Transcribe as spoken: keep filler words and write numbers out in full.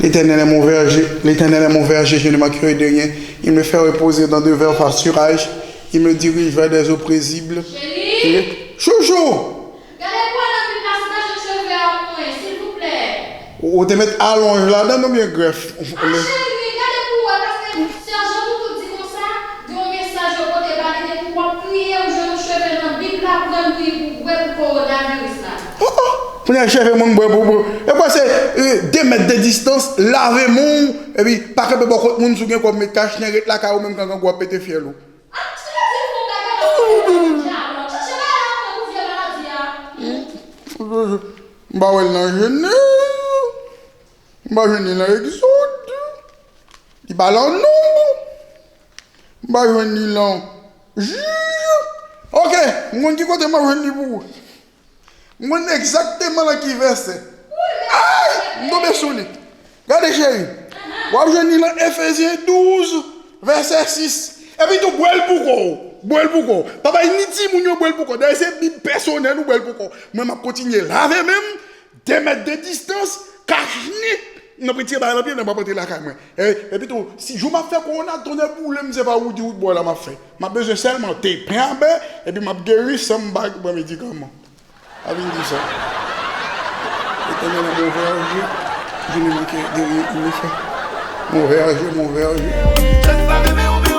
L'Éternel est mon verger, l'Éternel est mon verger, je ne manquerai de rien. Il me fait reposer dans de verts pâturages, il me dirige vers des eaux paisibles. Chérie! Chouchou! Gade pou wè nan vin la, si pa jan cheve a pou mwen, silvouplè. Ou, ou te met alonj ladan oubyen grèf? Ah, cheri, gade pou wè, paske sè Jean Toutou di konsa, gen yon mesaj yo pote ba li, depi w ap kriye, ou jwenn yon cheve nan Bib la, pran l pou, pou bwè pou kowonaviris la. Oh, oh. Kounye a cheve moun bwè pou, pou. E kwa se, euh, de mèt de distans, lave men w, epi pa kanpe bò kot moun si w gen kòb met kach nen, ret lakay ou menm, kankan gou ap pete fyèl ou. Ah, ti vle di fon bagay la, fon bagay la, chache bagay la, fon pou vye maladi a. M pa wè l nan Jenèz. M pa jwenn li nan Egzòd. Li pa la non. M pa jwenn li lan Jij. Ok, m konn ki kote m ap jwenn li pou ou. M konn egzakteman lan ki vèsè. Ay! M tonbe sou li. Gade, cheri. W ap jwenn li lan Efezyen douz, vèsè sis. Epi tou, bwè l pou kò w. Bwè l pou kò w. Pa bay ni timoun yo bwè l pou kò w. Dayè, se Bib pèsonèl ou, bwè l pou kò w. Mwen, m ap kontinye lave men m, de mèt de distans, kach nen, m ap retire bagay nan pye, m ap antre lakay mwen. E, epi tou, si jou m ap fè kowona, tonnè boule m, se pa Woody Woodboy la m ap fè. M ap bezwen sèlman te pen a bè, epi m ap geri san m pa pran medikaman. A vin di sa. L'Éternel est mon verger, je ne manquerai de rien, il me fait. Mon verger, mon verger.